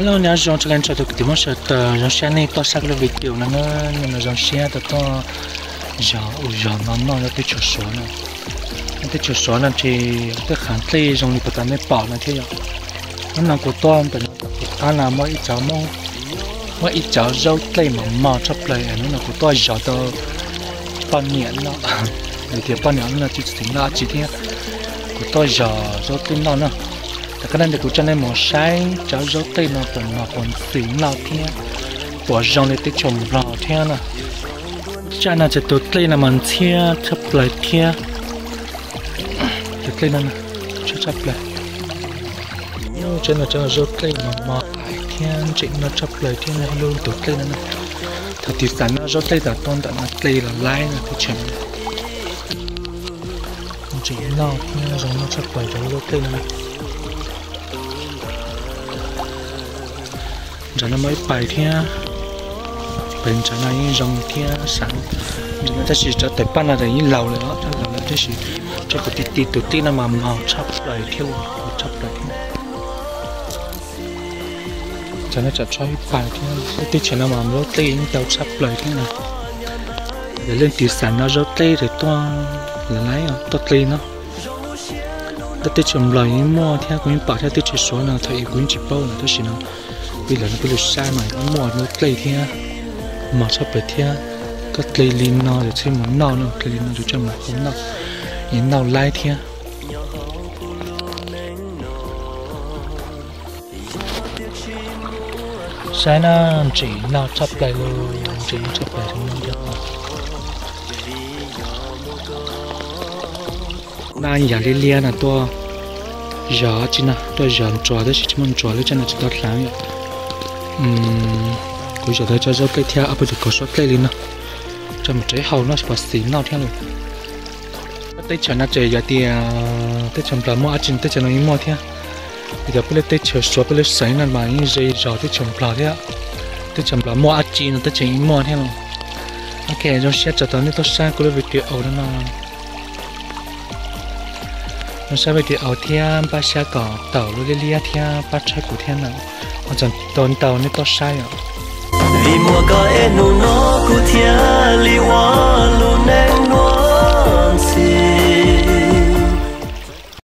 Nyob zoo tso len tso tus kwv tij Hmoob sawv daws, zoo siab nej tuaj saib kuv lub video no na. Nim no zoo siab tau tuaj zov ua zog no noj lub teb chaws Suav no. Lub teb chaws Suav no ces tej qhov dlej zoo li puas tas nej pom no thiab yom. Hnub no kuv tuaj ntawm no, kuv qab no muaj ib cov, muaj ib cov zaub dlej mos mos tshaj plaws, hnub no kuv tuaj zov tau poj niam noj. Vim tias poj niam hnub no tsis txis noj dab tsi thiab, kuv tuaj zov zaub dlej noj na. Tom qab no kuv coj nej mus saib cov zaub dlej no puas mos puas ntxim noj thiab puas zoo li teb chaws Nplog thiab na. Tsam no ces tus dlej no mas ntxhiab tshaj plaws thiab. Tus dlej no ntxhiab tshaj plaws. Tseeb no tseeb zaub dlej mos mos thiab ntxim noj tshaj plaws thiab na, lub tus dlej no na. Thaum tiv xav noj zaub dlej tau tuaj ntawm no dlej los laib no teb chaws no. Ntxim noj thiab zoo noj tshaj plaws cov zaub dlej no. Ntsawm no muaj ib pais thiab, pais ntsawm no yeej zoo thiab sav. Tab sis cov tawm paj no yeej laus lawm, laus lawm tab sis tsam kuv ti ti tus dlej no mas mos tshaj plaws thiab, tshaj plaws thiab. Ntsawm no tsam tshuav ib pais thiab, lub teb chaws no mas zaub dlej yeej tau tshaj plaws thiab na. Yog leej twg xav noj zaub dlej ces tuaj, los laib tuaj dlej no. Tej teb chaws Nplog yeej muaj thiab, kuv yeej pom thiab, teb chaws Suav no thaum ub kuv yeej tsis paub lawm tab sis no peb lawv no peb lub sab mas yeej muaj zaub dlej thiab, mos tshaj plaws thiab. Koj dlej li no ces thiaj mus noj no, dlej li no ces coj mus hau noj, es noj laib thiab. Saib na, ntxim noj tshaj plaws li, ntxim noj tshaj plaws li no. Noj yam liab liab no tuaj zov tsi no, tuaj zov ntsuag tab sis tsis muaj ntsuag lub, tsam no tsis tau hlav yom. Kuv zov tau cov zaub dlej thiab ob peb tus kaus suab dlej li no, coj mus tsev hau noj puas xis noj thiab lauj. Teb chaws no ces yog tias teb chaws Nplog muaj dab tsi no teb chaws no yeej muaj thiab. Vim tias peb lub teb chaws Suav peb lub xeev no mas yeej ze zog teb chaws Nplog thiab. Teb chaws Nplog muaj dab tsi no teb chaws yeej muaj thiab lauj. Ok, zoo siab tso tau nej tuaj saib kuv lub video no no. Zoo saib video thiab npaj siab kom tau lub liab liab thiab pab tshawb kuv thiab na. Ua tsaug ntau ntau nej tuaj saib os. Vim muaj koj es hnub no kuv thiaj li ua lub neej.